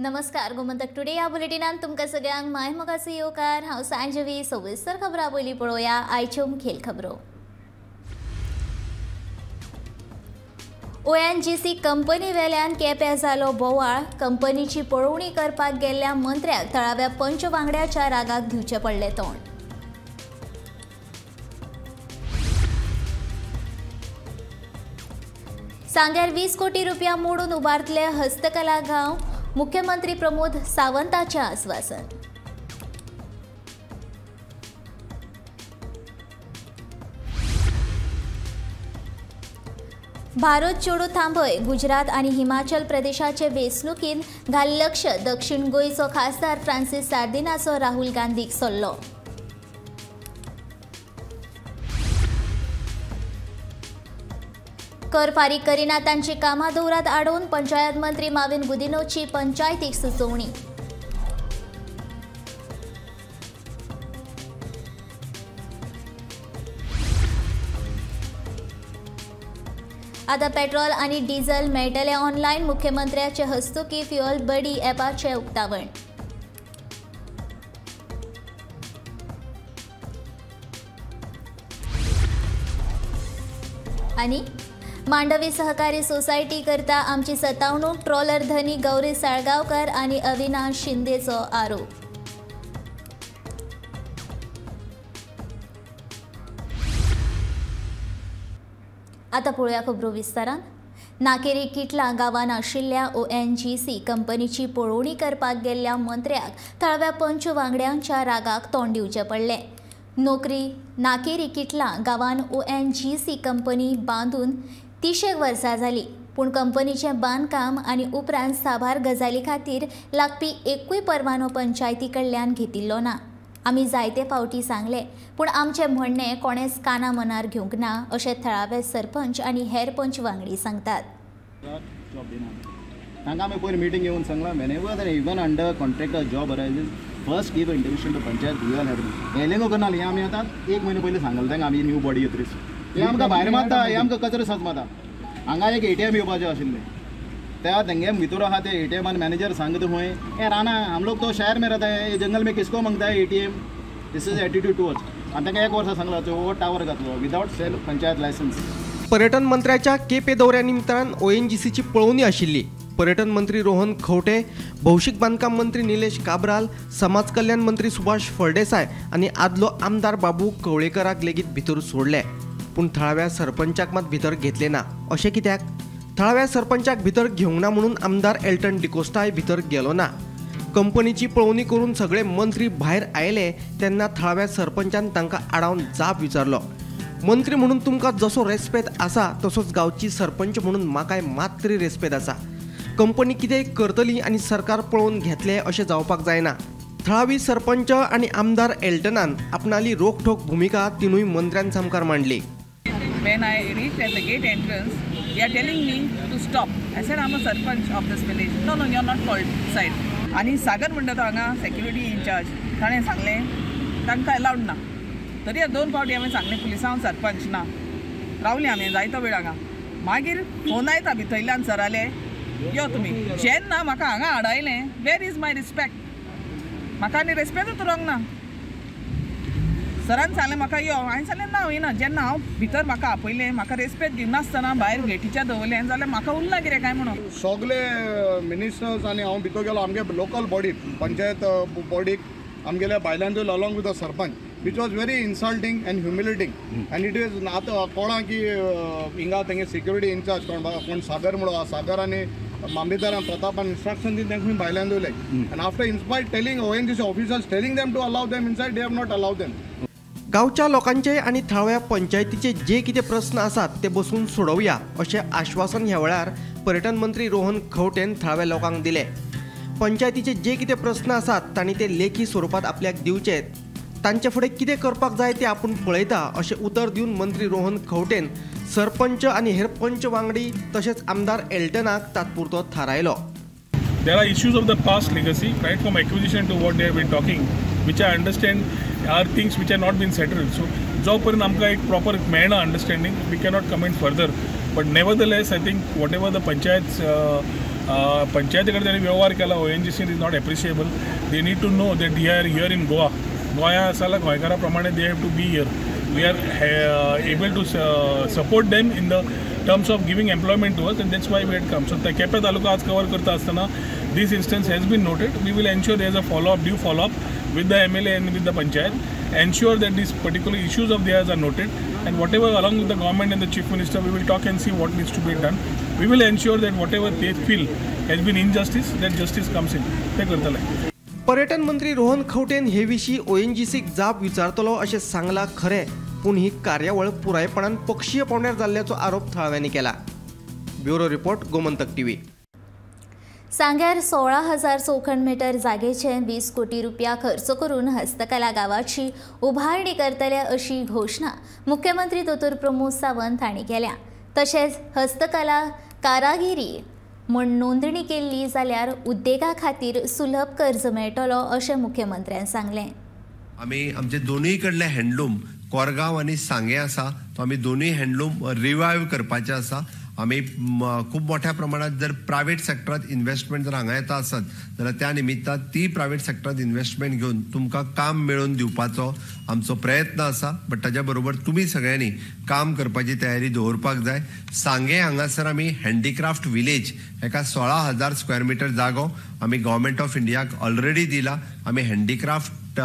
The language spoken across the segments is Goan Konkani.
नमस्कार, गोमंतक टुडे ह्या बुलेटिनान तुमकां सगळ्यांक my मोगाचो येवकार। हांव सांजवी। सविस्तर खबरां पयलीं पळोवया आयच्यो मुखेल खबरो। ONGC company वेल्यान केप्यां जालो बोवाळ। कंपनीची पळोवणी करपाक गेल्ल्या मंत्र्याक थळाव्या पंच वांगड्याच्या रागाक दिवचें पडलें तोंड। सांग्यार 20 कोटी रुपया मोडून उबारतले हस्तकला गांव, मुख्यमंत्री प्रमोद सावंताचें आस्वासन। भारत छोडो थांबय, गुजरात आनी हिमाचल प्रदेशाचे वेंचणुकीन घाल लक्ष। दक्षिण गोंयचो खासदार फ्रांसीस सार्दिनाचो राहुल गांधीक सल्लो। कर फारीक करिना तांची कामां दवरात आडोवन पंचायत मंत्री माविन गुदिनोची पंचायतीक सुचोवणी। आतां पेट्रोल आनी डिझल मेळटलें ऑनलायन, मुख्यमंत्र्याचे हस्तुकीं फ्युअल बडी ॲपाचें उक्तावण। आनी मांडवी सहकारी सोसायटी करता आमची सतावणूक, ट्रॉलर धनी गौरी साळगांवकर आनी अविनाश शिंदेचो आरोप। आतां पळोवया खबरो विस्तारान। नाकेरी किटला गांवांत आशिल्ल्या ONGC कंपनीची पळोवणी करपाक गेल्ल्या मंत्र्याक थळाव्या पंच वांगड्यांच्या रागाक तोंड दिवचें पडलें। नोकरी नाकेरी किटला गांवांत ONGC company बांदून 30 वर्सां जाली, पूण कंपनीचें बांदकाम आनी उपरांत साबार गजाली खातीर लागपी एकूय परवानो पंचायती कडल्यान घेतिल्लो ना। आमी जायते फावटी सांगले, पूण आमचें म्हणणें कोणेंच काना मनार घेवंक ना, अशें थळावे सरपंच आनी हेर पंच वांगडी सांगतात। तांकां आमी पयर मिटींग घेवन सांगलां, whenever even under contractor job arises first give intimation to panchayat. We all have हेलेंगो करना। हें आमी आतां एक म्हयनो पयलीं सांगलें तांकां, आमी न्यू बॉडी येतलीच। हें आमकां भायर मारता, हें आमकां कचरो साच मारता। हांगा एक ATM येवपाचें आशिल्लें, त्या तेंगे भितर आहा ते ATM manager सांगता खंय, ए राना हम लोग तो शहर में रहता है, ये जंगल में किसको मांगता है ATM। This is attitude towards. आनी तांकां एक वर्सा सांगलां, हो टावर घातलो विदावट सेल पंचायत लायसन्स। पर्यटन मंत्र्याच्या केपे दौऱ्या निमतान ONGCची पळोवणी आशिल्ली। पर्यटन मंत्री रोहन खंवटे, भौशीक बांदकाम मंत्री निलेश काब्राल, समाज कल्याण मंत्री सुभाष फळदेसाय आनी आदलो आमदार बाबू कवळेकराक लेगीत भितर सोडले, पूण थळाव्या सरपंचाक मात भितर घेतले ना। अशें कित्याक? थळाव्या सरपंचाक भितर घेवंक ना म्हणून आमदार एल्टन डिकोस्टाय भितर गेलो ना। कंपनीची पळोवणी करून सगळे मंत्री भायर आयले तेन्ना थळाव्या सरपंचान तांकां आडावन जाप विचारलो, मंत्री म्हणून तुमकां जसो रेस्पेद आसा तसोच गांवची सरपंच म्हणून म्हाकाय मात तरी रेस्पेद आसा। कंपनी कितेंय करतली आनी सरकार पळोवन घेतलें अशें जावपाक जायना। थळावी सरपंच आनी आमदार एल्टनान आपणाली रोखठोक भुमिका तिनूय मंत्र्यां सामकार मांडली। When I reached at the gate entrance, they are telling me to stop. I said, I'm a sarpanch of this village. No, no, you're not called inside. आनी सागर म्हणटा तो हांगा सेक्युरिटी इन्चार्ज, ताणें सांगलें तांकां अलावड ना। तरी दोन फावटी हांवें सांगलें पुलिसांक सरपंच ना। रावलीं आमी जायतो वेळ हांगा। मागीर फोन येता भितरल्यान सराले, यो तुमी। जेन्ना म्हाका हांगा आडायलें, वेर is my respect? म्हाका आनी रेस्पेक्टूच उरोंक ना। सरान सांगलें म्हाका यो, हांवें सांगलें ना वयना। जेन्ना हांव भितर म्हाका आपयलें, म्हाका रेस्पेद दिनासतना भायर गेटीच्या दवरलें जाल्यार म्हाका उरलां कितें काय म्हणून। सगळे मिनिस्टर्स आनी हांव भितर गेलो, आमगे लोकल बॉडी पंचायत बॉडीक आमगेल्या बायलांनी दवरलो along with the sarpanch, which was very insulting and humiliating. And it is आतां कळ्ळां की हिंगा तेंगे सिक्युरिटी इन्चार्ज कोण कोण सागर म्हणून आहा, सागर आनी मामलेदारान प्रतापान इन्स्ट्रक्शन दिवन तांकां भायल्यान दवरलें। And after in spite telling ONGC officers telling them to allow them inside, they have not allow them. गांवच्या लोकांचे आनी थळाव्या पंचायतीचे जे कितें प्रस्न आसात ते बसून सोडोवया अशें आश्वासन ह्या वेळार पर्यटन मंत्री रोहन खंवटेन थळाव्या लोकांक दिलें। पंचायतीचे जे कितें प्रस्न आसात तांणी ते लेखी स्वरुपांत आपल्याक दिवचे, तांचे फुडें कितें करपाक जाय तें आपूण पळयता अशें उतर दिवन मंत्री रोहन खंवटेन सरपंच आनी हेर पंच वांगडी तशेंच आमदार एल्टनाक तात्पुरतो थारायलो। There are issues of the past legacy, right from acquisition to what they have been talking, which I understand are things which have not been settled. So, जो पर्यंत आमकां एक proper मेळना understanding, we cannot comment further. But nevertheless, I think whatever the panchayats पंचायती कडेन ताणें वेव्हार केला ONGC is not appreciable. They need to know that they are here in Goa. गोंया आसा जाल्यार गोंयकारा प्रमाणे they have to be here. We are able to support them in the terms of giving employment to us, and that's why we had come. So Quepem taluka आज कवर करता आसतना this instance has been noted. We will ensure there is a follow up, due follow up with the MLA and with the panchayat, ensure that these particular issues of theirs are noted, and whatever along with the government and the chief minister we will talk and see what needs to be done. We will ensure that whatever they feel has been injustice, that justice comes in. ते करतले. पर्यटन मंत्री रोहन खंवटेन हे विशीं ओएनजीसीक जाप विचारतलो अशें सांगलां खरें, पूण ही कार्यावळ पुरायपणान पक्षीय पावंड्यार जाल्ल्याचो आरोप थळाव्यांनी केला. Bureau report, Gomantak TV. सांग्यार 16,000 चौखण मीटर जागेचे 20 कोटी रुपया खर्च करून हस्तकला गावाची उभारणी करतले अशी घोषणा मुख्यमंत्री दोतोर प्रमोद सावंत हांणी केल्या. तशेंच हस्तकला कारागिरी म्हूण नोंदणी केल्ली जाल्यार उद्देगा खातीर सुलभ कर्ज मेळटलो अशें मुख्यमंत्र्यान सांगलें. आमी आमचे दोनूय कडले हँडलूम कोरगांव आनी सांगें आसा तो आमी दोनूय हँडलूम रिवायव करपाचे आसा. आमी खूब मोठ्या प्रमाणात जर प्रायवेट सेक्टरात इन्व्हेस्टमेंट जर हांगा येता आसत जाल्यार त्या निमित्तान ती प्रायवेट सेक्टरात इन्व्हेस्टमेंट घेवन तुमकां काम मेळोवन दिवपाचो आमचो प्रयत्न आसा. बट ताज्या बरोबर तुमी सगळ्यांनी काम करपाची तयारी दवरपाक जाय. सांगें हांगासर आमी हँडीक्राफ्ट विलेज एका 16,000 स्क्वेअर मिटर जागो आमी गव्हर्मेंट ऑफ इंडियाक ऑलरेडी दिला. आमी हँडीक्राफ्ट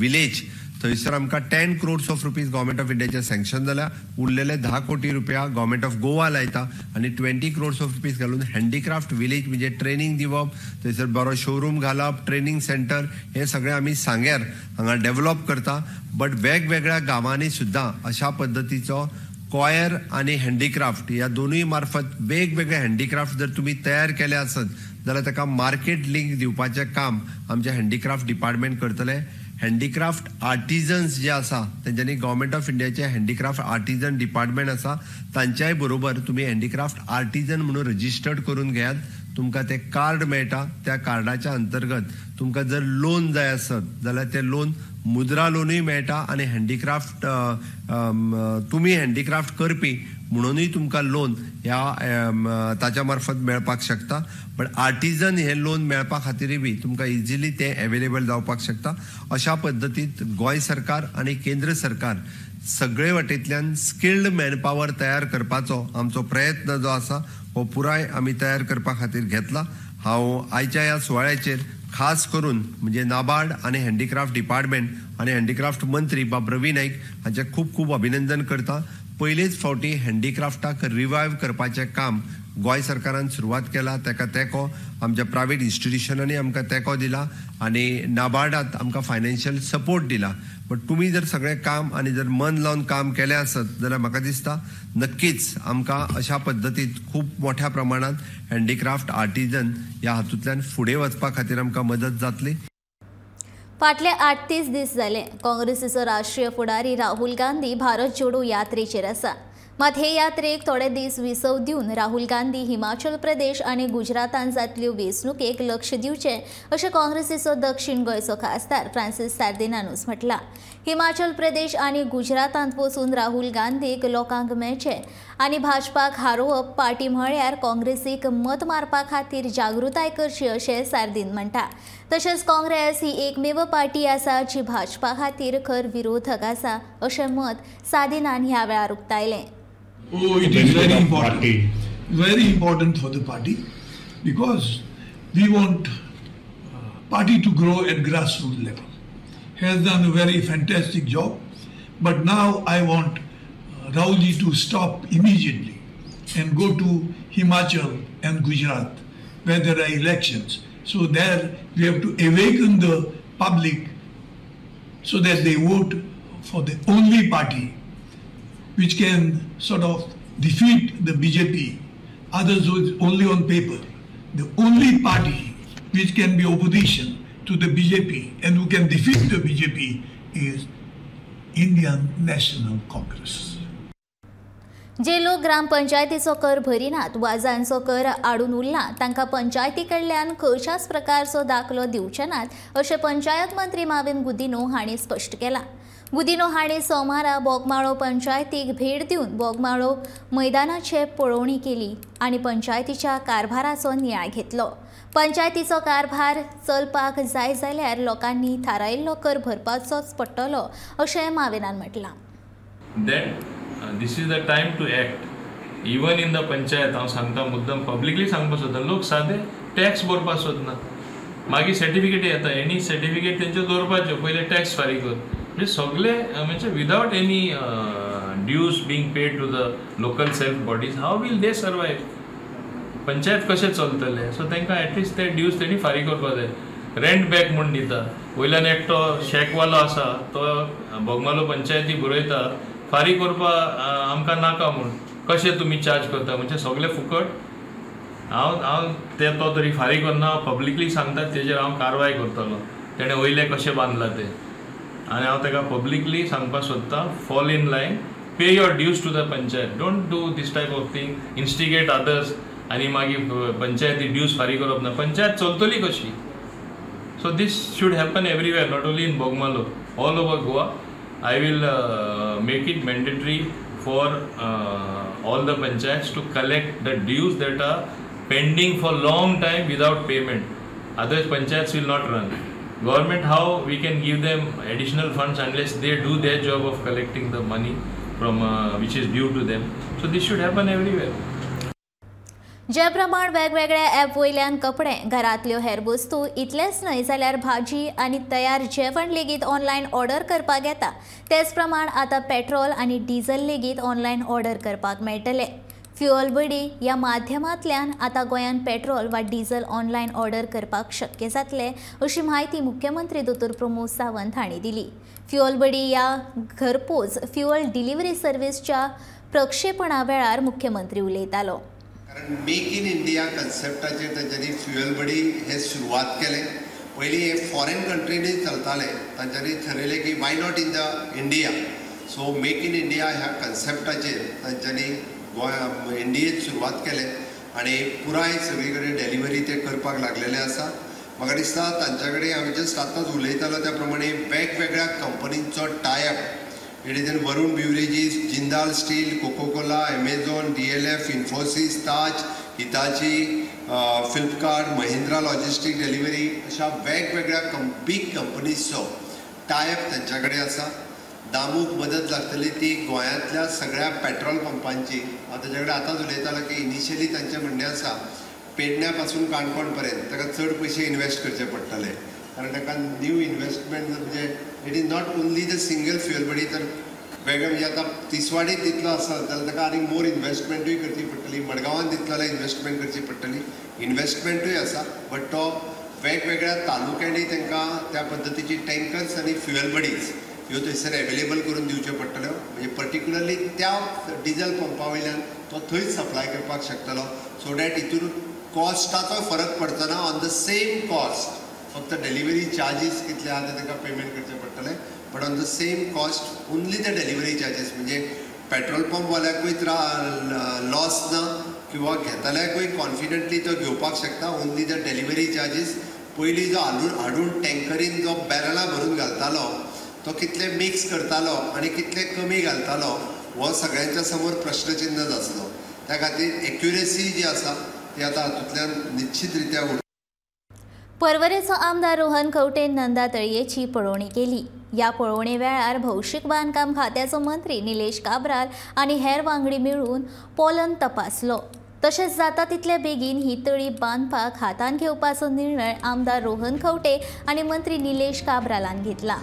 विलेज थंयसर आमकां 10 crores of rupees government of इंडियाचे सँक्शन जाल्या. उरलेले 10 कोटी रुपया गव्हर्मेंट ऑफ गोवा लायता आनी 20 crores of rupees घालून हँडीक्राफ्ट विलेज म्हणजे ट्रेनींग दिवप, थंयसर बरो शोरूम घालप, ट्रेनींग सेंटर हे सगळें आमी सांग्यार हांगा डेव्हलप करता. बट वेगवेगळ्या गांवांनी सुद्दां अशा पद्दतीचो कॉयर आनी हँडीक्राफ्ट ह्या दोनूय मार्फत वेगवेगळे हँडीक्राफ्ट जर तुमी तयार केले आसत जाल्यार ताका मार्केट लिंक दिवपाचें काम आमचें हँडीक्राफ्ट डिपार्टमेंट करतलें. हँडीक्राफ्ट आर्टिजन्स जे आसा तेंच्यांनी गव्हर्मेंट ऑफ इंडियाचे हँडीक्राफ्ट आर्टिजन डिपार्टमेंट आसा तांच्याय बरोबर तुमी हँडीक्राफ्ट आर्टिजन म्हणून रजिस्टर्ड करून घेयात. तुमकां तें कार्ड मेळटा. त्या कार्डाच्या अंतर्गत तुमकां जर लोन जाय आसत जाल्यार तें लोन मुद्रा लोनूय मेळटा आनी हँडीक्राफ्ट तुमी हँडीक्राफ्ट करपी म्हणूनय तुमकां लोन ह्या ताच्या मार्फत मेळपाक शकता. बट आर्टिजन हे लोन मेळपा खातीरय बी तुमकां इजिली तें एवेलेबल जावपाक शकता. अशा पद्दतीत गोंय सरकार आनी केंद्र सरकार सगळे वाटेंतल्यान स्किल्ड मॅनपावर तयार करपाचो आमचो प्रयत्न जो आसा हो पुराय आमी तयार करपा खातीर घेतला. हांव आयच्या ह्या सुवाळ्याचेर खास करून म्हणजे नाबार्ड आनी हँडीक्राफ्ट डिपार्टमेंट आनी हँडीक्राफ्ट मंत्री बाब रवी नाईक हांचें खूब खूब अभिनंदन करता. पयलेच फावटी हँडीक्राफ्टाक रिवायव करपाचें काम गोंय सरकारान सुरवात केला. ताका तेंको आमच्या प्रायवेट इन्स्टिट्युशनांनी आमकां तेंको दिला आनी नाबार्डात आमकां फायनान्शियल सपोर्ट दिला. बट तुमी जर सगळें काम आनी जर मन लावन काम केलें आसत जाल्यार म्हाका दिसता नक्कीच आमकां अशा पद्दतीत खूब मोठ्या प्रमाणात हँडीक्राफ्ट आर्टिजन ह्या हातूंतल्यान फुडें वचपा खातीर आमकां मदत जातली. फाटले 38 दीस जाले काँग्रेसीचो राष्ट्रीय फुडारी राहुल गांधी भारत जोडो यात्रेचेर आसा. मात हे यात्रेक थोडे दीस विसव दिवन राहुल गांधी हिमाचल प्रदेश आनी गुजरातान जातल्यो वेंचणुकेक लक्ष दिवचें अशें काँग्रेसीचो दक्षिण गोंयचो खासदार फ्रांसीस सार्दिनानूच म्हटलां. हिमाचल प्रदेश आनी गुजरातांत वचून राहुल गांधीक लोकांक मेळचें आनी भाजपाक हारोवप पार्टी म्हळ्यार काँग्रेसीक मत मारपा खातीर जागृताय करची अशें सार्दीन म्हणटा. तशेंच काँग्रेस ही एकमेव पार्टी आसा जी भाजपा खातीर खर विरोधक आसा अशें मत सार्दिनान ह्या वेळार उक्तायलें. Oh, it is very important for the party, because we want party to grow at grassroots level. He has done a very fantastic job, but now I want Rahulji to stop immediately and go to Himachal and Gujarat where there are elections. So there we have to awaken the public so that they vote for the only party which can sort of defeat the BJP. Others only on paper. The only party which can be opposition to the BJP and who can defeat the BJP is Indian National Congress. जे लोक ग्रामपंचायतीचो कर भरिनात वा जांचो कर आडून उरला तांकां पंचायती कडल्यान खंयच्याच प्रकारचो दाखलो दिवचे नात अशें पंचायत मंत्री माविन गुदिन्हो हांणी स्पश्ट केलां. गुदिन्हो हांणी सोमारा बोगमाळो पंचायतीक भेट दिवन बोगमाळो मैदानाचे पळोवणी केली आनी पंचायतीच्या कारभाराचो नियाळ घेतलो. पंचायतीचो कारभार चलपाक जाय जाल्यार लोकांनी थारायिल्लो कर भरपाचोच पडटलो अशें माविनान म्हटलां. Then this is the time to act. Even in the panchayat हांव सांगता मुद्दम पब्लिकली सांगपाक सोदता, लोक सादे टॅक्स भरपाक सोदना, मागीर सर्टिफिकेट येता, एनी सर्टिफिकेट तेंच्यो दवरपाच्यो, पयले टॅक्स फारीक कर, म्हणजे सगळे म्हणजे without any dues being paid to the local self bodies how will they survive? Panchayat कशें चलतलें? सो तांकां एटलिस्ट ते ड्यूज तेणी फारीक करपाक जाय. रेंट बॅक म्हूण दिता, वयल्यान एकटो शॅकवालो आसा तो बोगमालो पंचायती बरयता फारीक करपाक आमकां नाका म्हूण, कशें तुमी चार्ज करता म्हणजे सगळे फुकट. हांव हांव ते तो तरी फारीक करना, पब्लिकली सांगता तेजेर हांव कारवाय करतलो, तेणें वयलें कशें बांदलां तें, आनी हांव ताका पब्लिकली सांगपाक सोदता, fall in line, pay your dues to the panchayat, don't do this type of thing, instigate others आनी मागीर पंचायती ड्यूज फारीक करप ना, पंचायत चलतली कशी? So this should happen everywhere, not only in Bogmalo, all over Goa. I will make it mandatory for all the panchayats to collect the dues that are pending for long time without payment. Otherwise panchayats will not run. Government, how we can give them additional funds unless they do their job of collecting the money from which is due to them. So this should happen everywhere. जे प्रमाण वेगवेगळ्या ॲप वयल्यान कपडे, घरांतल्यो हेर वस्तू इतलेंच न्हय जाल्यार भाजी आनी तयार जेवण लेगीत ऑनलायन ऑर्डर करपाक येता, तेच प्रमाण आतां पेट्रोल आनी डिझल लेगीत ऑनलायन ऑर्डर करपाक मेळटले. फ्युअल बडी ह्या माध्यमांतल्यान आतां गोंयांत पेट्रोल वा डिझल ऑनलायन ऑर्डर करपाक शक्य जातलें अशी म्हायती मुख्यमंत्री दोतोर प्रमोद सावंत हांणी दिली. फ्युअल बडी ह्या घरपोच फ्युअल डिलिव्हरी सर्व्हिसच्या प्रक्षेपणा वेळार मुख्यमंत्री उलयतालो. कारण मेक इन इंडिया कन्सेप्टाचेर तांच्यांनी फ्युअल बडी हे सुरवात केलें. पयलीं हे फॉरेन कंट्रीनी चलतालें, तांच्यांनी थरयलें की why not in the India. So make in India ह्या कन्सेप्टाचेर तांच्यांनी गोंय इंडियेत सुरवात केलें आनी पुराय सगळी कडेन डिलिव्हरी ते करपाक लागलेले आसा. म्हाका दिसता तांच्या कडेन हांवें जस्ट आतांच उलयतालो त्या प्रमाणे वेगवेगळ्या कंपनींचो tie up, it is in Varun Beverages, Jindal Steel, Coca Cola, Amazon, DLF, Infosys, Taj, Hitachi, Flipkart, Mahindra logistic delivery अशा वेगवेगळ्या बीग कंपनीजचो टायअप तांच्या कडेन आसा. दामूक मदत लागतली ती गोंयांतल्या सगळ्या पेट्रोल पंपांची. हांव ताच्या कडेन आतांच उलयतालो की इनिशियली तांचें म्हणणें आसा पेडण्या पासून काणकोण पर्यंत ताका चड पयशे इन्वेस्ट करचे पडटले, कारण ताका न्यू इन्वेस्टमेंट म्हणजे it is not only the single fuel buddy, तर वेगळे म्हणजे आतां तिसवाडीत तितलो आसा जाल्यार ताका आनीक मोर इन्वेस्टमेंटूय करची पडटली, मडगांवान तितलो जाल्यार इन्वेस्टमेंट करची पडटली. इन्वेस्टमेंटूय आसा बट तो वेगवेगळ्या तालुक्यांनी तांकां त्या पद्दतीची टँकर्स आनी फ्युअल बडीज ह्यो थंयसर एवेलेबल करून दिवच्यो पडटल्यो. म्हणजे पर्टिक्युलरली त्या डिजल पंपा वयल्यान तो थंयच सप्लाय करपाक शकतलो, सो that हितून कॉस्टाचो फरक पडचो ना. ऑन the same cost फक्त डिलिव्हरी चार्जीस कितले आहा ते तांकां पेमेंट करचे पडटले, but on the same cost only the delivery charges. म्हणजे पेट्रोल पंपवाल्याकूय लॉस ना किंवा घेतल्याकूय कॉन्फिडंटली तो घेवपाक शकता. Only the delivery charges. पयलीं जो हाडून टँकरीन जो बॅरलां भरून घालतालो तो कितले मिक्स करतालो आनी कितले कमी घालतालो हो सगळ्यांच्या समोर प्रश्नचिन्ह आसलो. त्या खातीर एक्युरेसी जी आसा ती आतां हातूंतल्यान निश्चित रित्या उरता. पर्वरेचो आमदार रोहन खंवटे नंदा तळयेची पळोवणी केली. ह्या पळोवणे वेळार भौशीक बांदकाम खात्याचो मंत्री निलेश काब्राल आनी हेर वांगडी मेळून पोलन तपासलो. तशेंच जाता तितले बेगीन ही तळी बांदपाक हातान घेवपाचो निर्णय आमदार रोहन खंवटे आनी मंत्री निलेश काब्रालान घेतला.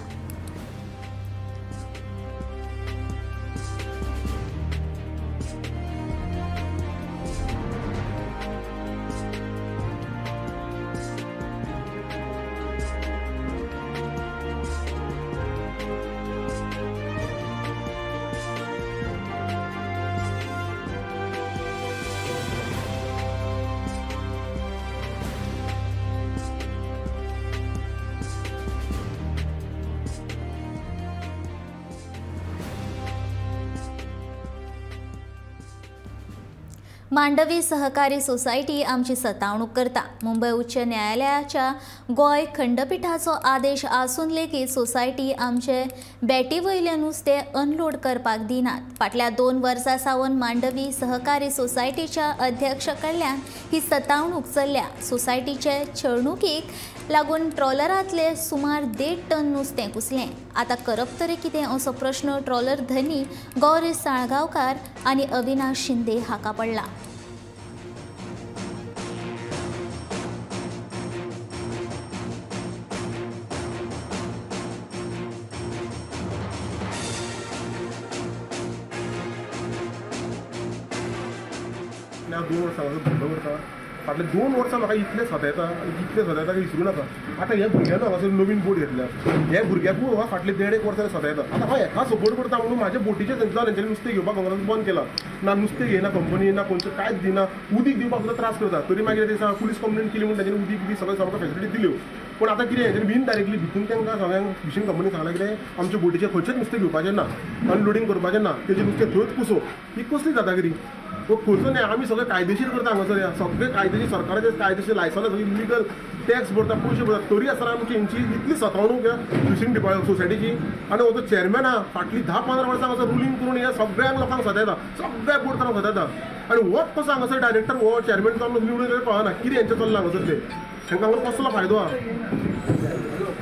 मांडवी सहकारी सोसायटी आमची सतावणूक करता. मुंबय उच्च न्यायालयाच्या गोंय खंडपीठाचो आदेश आसून लेगीत सोसायटी आमचे बेटी वयलें नुस्तें अनलोड करपाक दिनात. फाटल्या 2 वर्सां सावन मांडवी सहकारी सोसायटीच्या अध्यक्ष कडल्यान ही सतावणूक चल्ल्या. सोसायटीचे छळणुकीक लागून ट्रॉलरांतले सुमार 1.5 टन नुस्तें कुसलें. आतां करप तरी कितें असो प्रश्न ट्रॉलर धनी गौरी साळगांवकार आनी अविनाश शिंदे हाका पडला. हांव 2 वर्सां हांगासर धंदो करता. फाटले 2 वर्सां म्हाका इतलें सतायता इतलें सतायता की विसरूं नाका. आतां ह्या भुरग्यान हांगासर नवीन बोट घेतल्या, ह्या भुरग्याकूय म्हाका फाटले 1.5 वर्सां सतायता. आतां हांव हेका सपोर्ट करता म्हणून म्हाज्या बोटीचेर तेंच्यांनी नुस्तें घेवपाक काँग्रेस बंद केलां. ना नुस्तें घेयना कंपनी, ना खंयचें कांयच दिना, उदीक दिवपाक सुद्दां त्रास करता. तरी मागीर ते पुलीस कंप्लेन केली म्हणून तेंच्यांनी उदीक बी सगळें सामकां फेसिलिटी दिल्यो. पूण आतां कितें हेंच्यांनी इनडायरेक्टली भितून तांकां सगळ्यांक फिशींग कंपनी सांगलां कितें आमच्या बोटीचें खंयचेंच नुस्तें घेवपाचें ना, अनलोडींग करपाचें ना, तेजें नुस्तें थंयच कुसो. ही कसली दादागिरी? खंयचो न्ही, आमी सगळे कायदेशीर करता हांगासर, सगळे कायदेशीर सरकाराचे कायदेशीर लायसन्स सगळी लिगल टॅक्स भरता, पयशे भरता, तरी आसतना आमची हेंची इतली सतावणूक ह्या फिशींग डिपार्टमेंट सोसायटीची. आनी हो जो चेअरमॅन आहा फाटलीं 10-15 वर्सां हांगासर रुलींग करून ह्या सगळ्यांक लोकांक सतायता, सगळ्या बोटकारांक सतायता. आनी होच कसो हांगासर डायरेक्टर हो चेअरमॅन जावन निवडून येयलो कळना कितें हेंचें चल्लां हांगासर तें. तांकां हांगा कसलो फायदो आहा?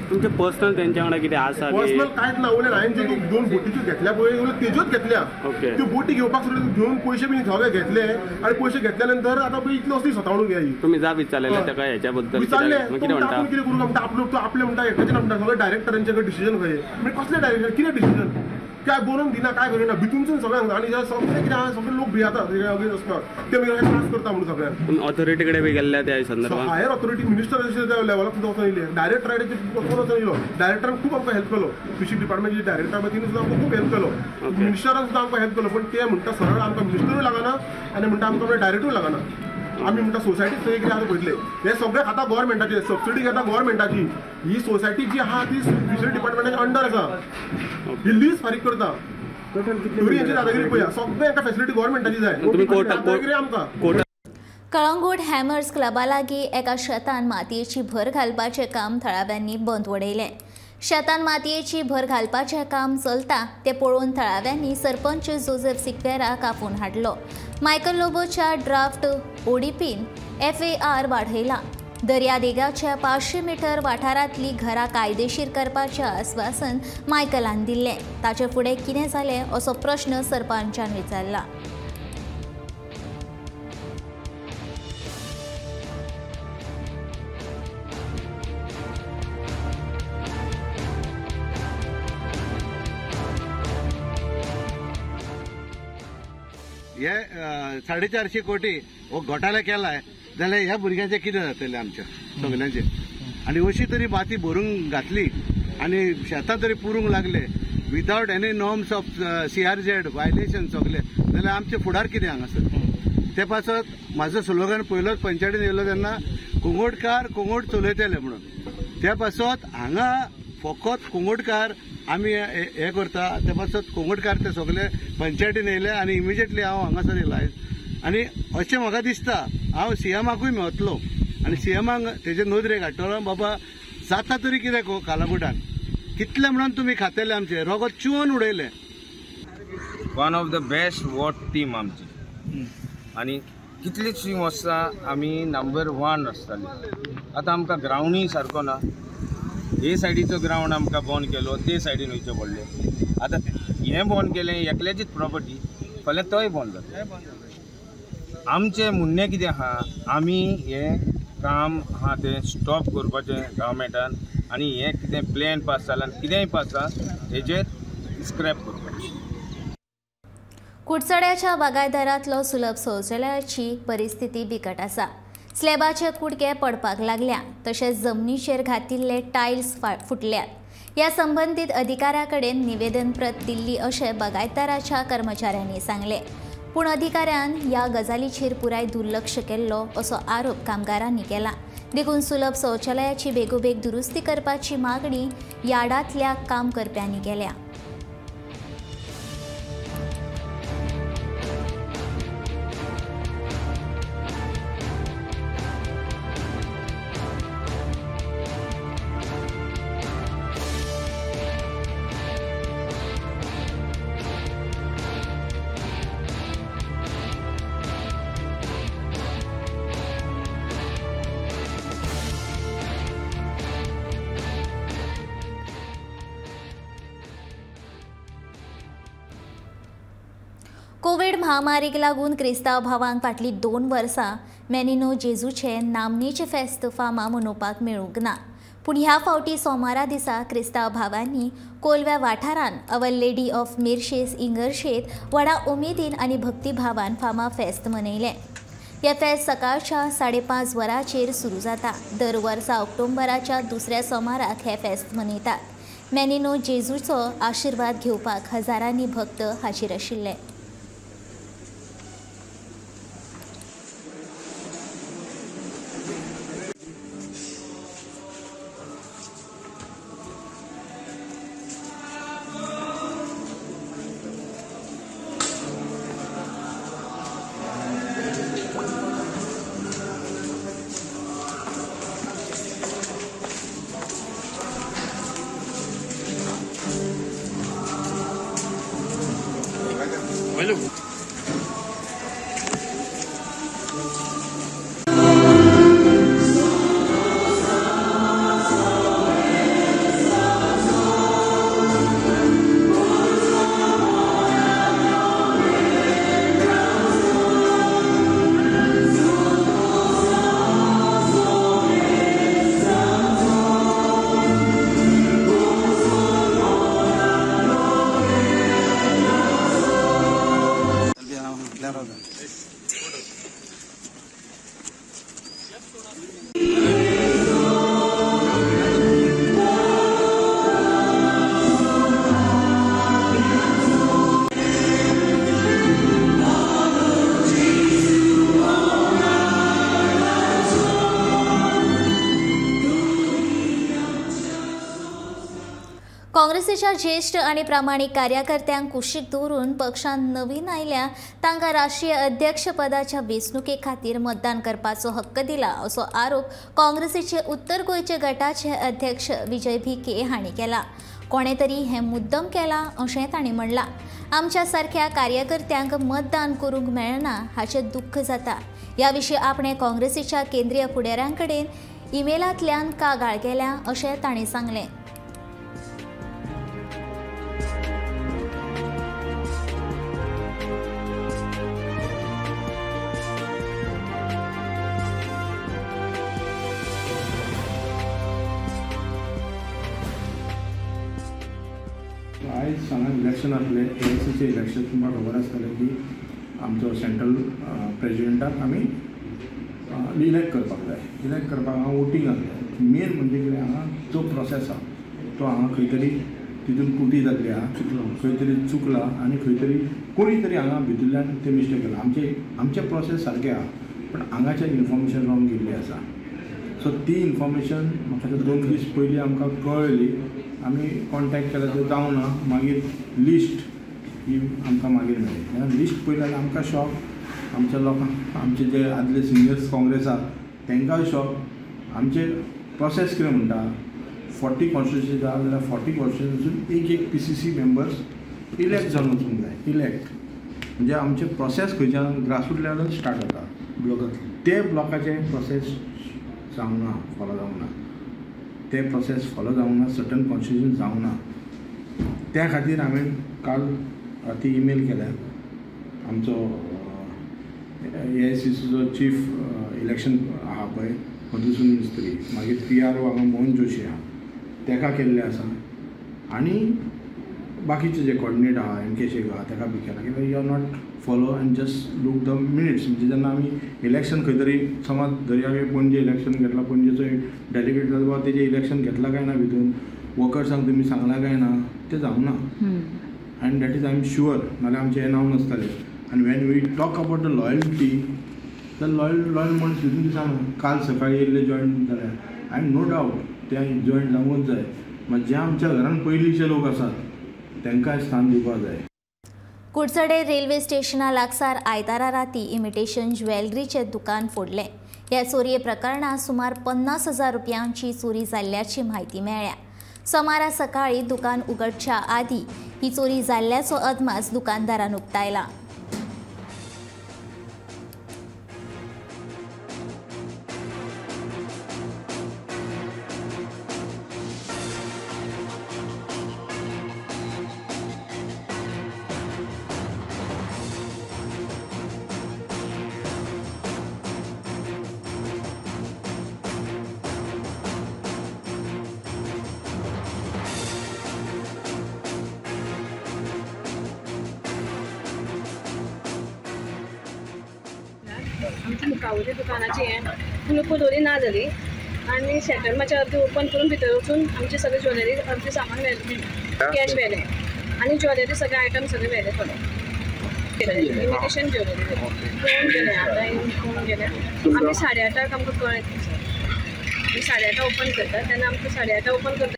तुमचें पर्सनल तेंच्या वांगडा कितें आसा? पर्सनल कांयच ना. वयल्यान हांवें ज्यो 2 बोटीच्यो घेतल्या पळय तेज्योच घेतल्या. त्यो बोटी घेवपाक सुद्दां घेवन पयशे बी सगळे घेतले आनी पयशे घेतल्या नंतर आतां पळय इतली असली सतावणूक ही. तुमी जाप विचारलेले ताका हेच्या बद्दल? विचारलें, कितें म्हणटा? आपूण कितें करूं म्हणटा, आपलो तो आपलें म्हणटा, एकट्याचें म्हणटा, सगळे डायरेक्टरांचे कडेन डिसिजन खंय. म्हणजे कसलें डायरेक्टर कितें डिसिजन? काय बरोवन दिना, काय करिना, भितूनसून सगळ्यांक. आनी सगळे कितें आहा सगळे लोक भियेता वचपाक, ते मागीर त्रास करता म्हणून सगळ्यांक. ऑथॉरिटी कडेन बी गेल्ल्या त्या संदर्भात? हायर ऑथॉरिटी मिनिस्टर लेवलाक सुद्दां वचोन येयले, डायरेक्टराचेर वचोन येयलो. डायरेक्टरान खूब आमकां हेल्प केलो, फिशींग डिपार्टमेंटचे डायरेक्टर आहा तिणें सुद्दां आमकां खूब हेल्प केलो, मिनिस्टरान सुद्दां आमकां हेल्प केलो. पण ते म्हणटा सरळ आमकां मिनिस्टरूय लागना आनी म्हणटा आमकां डायरेक्टूय लागना. आमी म्हणटा सोसायटी सगळें कितें आसा पळयतलें, हें सगळें खाता गव्हर्मेंटाचें, सबसिडी घेता गव्हर्मेंटाची. ही सोसायटी जी आहा ती फिशरी डिपार्टमेंटाच्या अंडर आसा, ही लीज फारीक करता. तरी हेंची दादागिरी पळया, सगळें हांकां फेसिलिटी गव्हर्मेंटाची जाय, दादागिरी आमकां. कळंगूट हॅमर्स क्लबा लागीं एका शेतान मातयेची भर घालपाचें काम थळाव्यांनी बंद उडयलें. शेतान मातयेची भर घालपाचें काम चलता तें पळोवन थळाव्यांनी सरपंच जोसेफ सिक्वेराक आपोवन हाडलो. मायकल लोबोच्या ड्राफ्ट ओडीपीन FAR वाडयला. दर्यादेगाच्या 500 मीटर वाठारांतली घरां कायदेशीर करपाचें आस्वासन मायकलान दिल्लें. ताचे फुडें कितें जालें असो प्रश्न सरपंचान विचारला. हे 450 कोटी हो घोटाळा केलाय जाल्यार ह्या भुरग्यांचें कितें जातलें आमच्या सगल्यांचें. आनी अशी तरी माती भरूंक घातली आनी शेतां तरी पुरूंक लागले without any norms of CRZ violation सगळे, जाल्यार आमचें फुडार कितें हांगासर? ते पासत म्हाजो स्लोगन पयलोच पंचायतीन येयलो तेन्ना कोंगोटकार कोंगोट चलयतले म्हणून. ते पासत हांगा फकत कोंगोटकार आमी हे करता, ते पासत कोंगोटकार ते सगळे पंचायतीन येयले आनी इमिजिएटली हांव हांगासर येयला. आनी अशें म्हाका दिसता हांव सीएमाकूय मेळतलो आनी सीएमाक तेजे नदरेक हाडटलो, बाबा जाता तरी कितें कालांगुटान कितले म्हणून तुमी खातले आमचें रोगत चिवन उडयलें. One of the best what team आमची आनी कितलींशीं वर्सां आमी नंबर 1 आसताली. आतां आमकां ग्रावंडूय सारको ना, हे सायडीचो ग्रावंड आमकां बंद केलो, ते सायडीन वयचें पडलें. आतां हें बंद केलें एकल्याचीच प्रॉपर्टी, फाल्यां तोय बंद जाता. आमचें म्हणणें कितें आहा, आमी हें काम आहा तें स्टॉप करपाचें गव्हर्मेंटान आनी हें कितें प्लॅन पास जालां कितेंय पास जाला हेजेर स्क्रॅप करपाचें. कुडचड्याच्या बागायदारांतलो सुलभ शौचालयाची परिस्थिती बिकट आसा. स्लॅबाचे कुडके पडपाक लागल्या, तशेंच जमनीचेर घातिल्ले टायल्स फुटल्यात. ह्या संबंदीत अधिकाऱ्या कडेन निवेदन प्रत दिल्ली अशें बागायतदाराच्या कर्मचाऱ्यांनी सांगलें. पूण अधिकाऱ्यान ह्या गजालीचेर पुराय दुर्लक्ष केल्लो असो आरोप कामगारांनी केला. देखून सुलभ शौचालयाची बेगोबेग दुरुस्ती करपाची मागणी यार्डांतल्या काम करप्यांनी केल्या. कोवीड महामारीक लागून क्रिस्तांव भावांक फाटलीं 2 वर्सां मेनिनो जेजूचे नामनेचे फेस्त फामा मनोवपाक मेळूंक ना. पूण ह्या फावटी सोमारा दिसा क्रिस्तांव भावांनी कोलव्या वाठारान our lady of मिर्शेस इंगर्शेत व्हडा उमेदीन आनी भक्तिभावान फामा फेस्त मनयलें. हें फेस्त सकाळच्या 5:30 वरांचेर सुरू जाता. दर वर्सा ऑक्टोबराच्या दुसऱ्या सोमाराक हें फेस्त मनयतात. मेनिनो जेजूचो आशिर्वाद घेवपाक हजारांनी भक्त हाजीर आशिल्ले. काँग्रेसीच्या ज्येष्ठ आणि प्रामाणिक कार्यकर्त्यांक कुशीक दवरून पक्षान नवीन आयल्या तांकां राष्ट्रीय अध्यक्षपदाच्या वेंचणुके खातीर मतदान करपाचो हक्क दिला असो आरोप काँग्रेसीचे उत्तर गोंयचे गटाचे अध्यक्ष विजय भिके हांणी केला. कोणे तरी हें मुद्दम केलां अशें तांणी म्हणलां. आमच्या सारक्या कार्यकर्त्यांक मतदान करूंक मेळना हाचें दुख्ख जाता. ह्या विशीं आपणें काँग्रेसीच्या केंद्रीय फुडाऱ्यां कडेन इमेलांतल्यान कागाळ केल्या अशें तांणी सांगलें. आयज हांगा इलेक्शन आसलें, एआयसीचें इलेक्शन. तुमकां खबर आसतलें की आमचो सेंट्रल प्रेजिडेंटाक आमी इलेक्ट करपाक जाय. इलेक्ट करपाक हांगा वोटींग आसलें. मेन म्हणजे कितें, हांगा जो प्रोसेस आहा तो हांगा खंय तरी तितून कुटी जातली आहा, खंय तरी चुकला आनी खंय तरी कोणी तरी हांगा भितरल्यान ते मिस्टेक केला. आमचे प्रोसेस सारके आहा पण हांगाच्यान इन्फॉर्मेशन रॉंग गेल्ली आसा. सो ती इन्फॉर्मेशन म्हाका 2 दीस पयलीं आमकां कळ्ळी. आमी कॉन्टेक्ट केला ते जावना. मागीर लिस्ट ही आमकां मागीर मेळ्ळी. तेन्ना लिस्ट पळयली जाल्यार आमकां शॉक, आमच्या लोकांक, आमचे जे आदले सिनियर्स काँग्रेस आहा तांकांय शॉक. आमचे प्रोसेस कितें म्हणटा, 40 कॉन्स्टिट्युएन्सी आहा जाल्यार 40 कॉन्स्टिट्युएन्सीसून एक एक PCC members elect जावन वचूंक जाय. इलेक्ट म्हणजे आमचे प्रोसेस खंयच्यान ग्रासरूट लेवलान स्टार्ट जाता. ब्लॉकांतले ते ब्लॉकाचे प्रोसेस जावना, फॉलो जावना. ते प्रोसेस फॉलो जावंक ना, सर्टन कॉन्स्टिट्युशन जावंक ना. त्या खातीर हांवें काल राती ईमेल केल्या आमचो AICCचो चीफ इलेक्शन आहा पळय मधुसूदन मिस्त्री, मागीर PRO हांगा मोहन जोशी आहा तेका केल्लें आसा आनी बाकीचे जे कॉर्डिनेट आहा MK Shaikh आहा तेका बी केला. कित्याक you are not follow and just look the minutes. म्हणजे जेन्ना आमी इलेक्शन खंय तरी समज दर्या पणजे इलेक्शन घेतला, पणजेचो एक डेलिगेट जाता बाबा तेजें इलेक्शन घेतला काय ना, भितून वर्कर्सांक तुमी सांगलां काय ना, तें जावंक ना. And that is I am sure, नाल्यार आमचें हें नांव नासतालें. आनी when we talk about the loyalty, the loyal मनीस भितून दिसना. काल सकाळी येयल्ले जॉयन जाल्यार I am no doubt ते जॉयन जावंकूच जाय. मात जे आमच्या घरान पयलींचे लोक आसात तांकांय स्थान दिवपाक जाय. कुडचडे रेल्वे स्टेशना लागसार आयतारा राती इमिटेशन ज्वेलरीचें दुकान फोडलें. ह्या चोरये प्रकरणांत सुमार 50,000 रुपयांची चोरी जाल्ल्याची म्हायती मेळ्ळ्या. सोमारा सकाळी दुकान उगडच्या आदी ही चोरी जाल्ल्याचो अदमास दुकानदारान उक्तायला. आमच्या मुखावयल्या दुकानाची हें कुलूप दोरी ना जाली आनी शटर मातशें अर्दें ओपन करून भितर वचून आमचे सगळे ज्वेलरी अर्दें सामान व्हेलें, कॅश व्हेलें आनी ज्वेलरी सगळे आयटम सगळे व्हेले थोडे इमिटेशन ज्वेलरी पळोवन गेले. आतां पळोवन गेले आमी 8:30 आमकां कळ्ळें. आमी 8:30 ओपन करता तेन्ना आमकां 8:30 ओपन करता.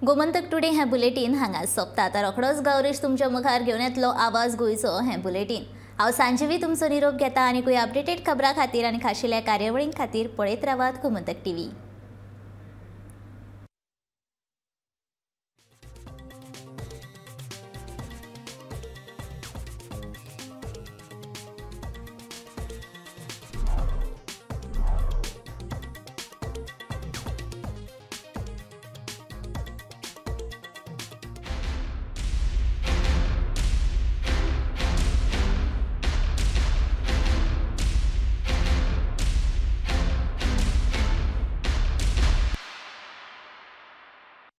गोमंतक टुडे हें बुलेटीन हांगा सोंपता. आतां रोखडोच गौरीश तुमच्या मुखार घेवन येतलो आवाज गोंयचो हें बुलेटीन. हांव सांजवी तुमचो निरोप घेता आनी खंय अपडेटेड खबरां खातीर आनी खाशेल्या कार्यावळीं खातीर पळयत रावात गोमंतक टीव्ही.